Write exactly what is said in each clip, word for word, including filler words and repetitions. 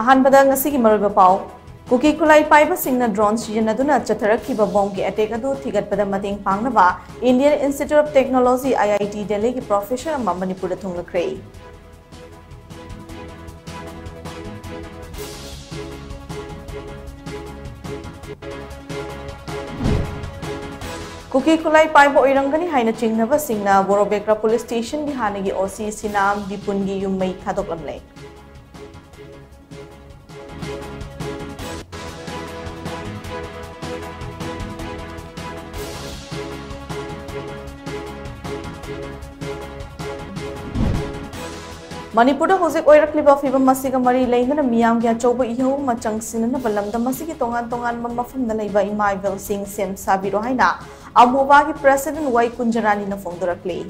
ꯑꯍꯥꯟꯕꯗ ꯉꯁꯤꯒꯤ ꯃꯔꯨꯑꯣꯏꯕ ꯄꯥꯎ꯫ ꯀꯨꯀꯤ ꯈꯨꯠꯂꯥꯏ ꯄꯥꯏꯕꯁꯤꯡꯅ drone ꯁꯤꯖꯤꯟꯅꯗꯨꯅ ꯆꯠꯊꯔꯛꯈꯤꯕ bombꯒꯤ attack ꯑꯗꯨ ꯊꯤꯒꯠꯄꯗ ꯃꯇꯦꯡ ꯄꯥꯡꯅꯕ Indian Institute of Technology, I I T Delhiꯒꯤ professor ꯑꯃ ꯃꯅꯤꯄꯨꯔꯗ ꯊꯨꯡꯂꯈ꯭ꯔꯦ꯫ ꯀꯨꯀꯤ ꯈꯨꯠꯂꯥꯏ ꯄꯥꯏꯕ ꯑꯣꯏꯔꯝꯒꯅꯤ ꯍꯥꯏꯅ ꯆꯤꯡꯅꯕꯁꯤꯡꯅ ꯕꯣꯔꯣꯕꯦꯀ꯭ꯔ police stationꯒꯤ ꯍꯥꯟꯅꯒꯤ O C ꯁꯤꯅꯥꯝ ꯕꯤꯄꯨꯟꯒꯤ ꯌꯨꯝ ꯃꯩ ꯊꯥꯗꯣꯛꯂꯝꯂꯦ꯫ ꯃꯅꯤꯄꯨꯔꯗ ꯍꯧꯖꯤꯛ ꯑꯣꯏꯔꯛꯂꯤꯕ ꯐꯤꯕꯝ ꯑꯁꯤꯒ ꯃꯔꯤ ꯂꯩꯅꯅ ꯃꯤꯌꯥꯝꯒꯤ ꯑꯆꯧꯕ ꯏꯍꯧ ꯑꯃ ꯆꯪꯁꯤꯟꯅꯅꯕ ꯂꯝꯗꯝ ꯑꯁꯤꯒꯤ ꯇꯣꯉꯥꯟ ꯇꯣꯉꯥꯟꯕ ꯃꯐꯝꯗ ꯂꯩꯕ ꯏꯃꯥ ꯏꯕꯦꯜꯁꯤꯡ ꯁꯦꯝ ꯁꯥꯕꯤꯔꯣ ꯍꯥꯏꯅ ꯑꯃꯣꯕꯥꯒꯤ president ꯋꯥꯏ ꯀꯨꯟꯖꯔꯥꯅꯤꯅ ꯐꯣꯡꯗꯣꯔꯛꯂꯤ꯫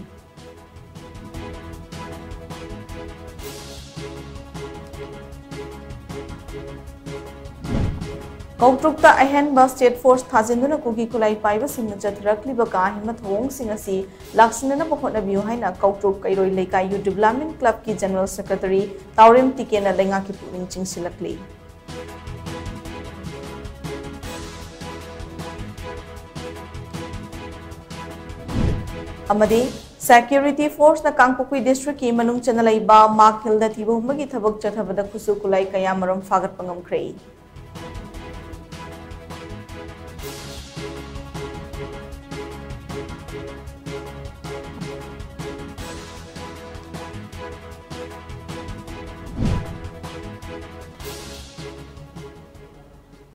ꯀꯧꯇ꯭ꯔꯨꯛꯇ ꯑꯍꯦꯟꯕ state force ꯊꯥꯖꯤꯟꯗꯨꯅ ꯀꯨꯀꯤ ꯈꯨꯠꯂꯥꯏ ꯄꯥꯏꯕꯁꯤꯡꯅ ꯆꯠꯊꯔꯛꯂꯤꯕ ꯀꯥ ꯍꯦꯟꯕ ꯊꯧꯑꯣꯡꯁꯤꯡ ꯑꯁꯤ ꯂꯥꯛꯁꯤꯟꯅꯅꯕ ꯍꯣꯠꯅꯕꯤꯌꯨ ꯍꯥꯏꯅ ꯀꯧꯇ꯭ꯔꯨꯛ ꯀꯩꯔꯣꯏ ꯂꯩꯀꯥꯏ Youth Development Clubꯀꯤ General Secretary ꯇꯥꯎꯔꯦꯝ ꯇꯤꯀꯦꯟꯅ ꯂꯩꯉꯥꯛꯀꯤ ꯄꯨꯛꯅꯤꯡ ꯆꯤꯡꯁꯤꯜꯂꯛꯂꯤ꯫ ꯑꯃꯗꯤ security forceꯅ ꯀꯥꯡꯄꯣꯛꯄꯤ districtꯀꯤ ꯃꯅꯨꯡ ꯆꯟꯅ ꯂꯩꯕ ꯃꯥꯛ ꯍꯤꯜꯗ ꯊꯤꯕ ꯍꯨꯝꯕꯒꯤ ꯊꯕꯛ ꯆꯠꯊꯕꯗ ꯈꯨꯠꯁꯨ ꯈꯨꯠꯂꯥꯏ ꯀꯌꯥ ꯃꯔꯨꯝ ꯐꯥꯒꯠꯄ ꯉꯝꯈ꯭ꯔꯦ꯫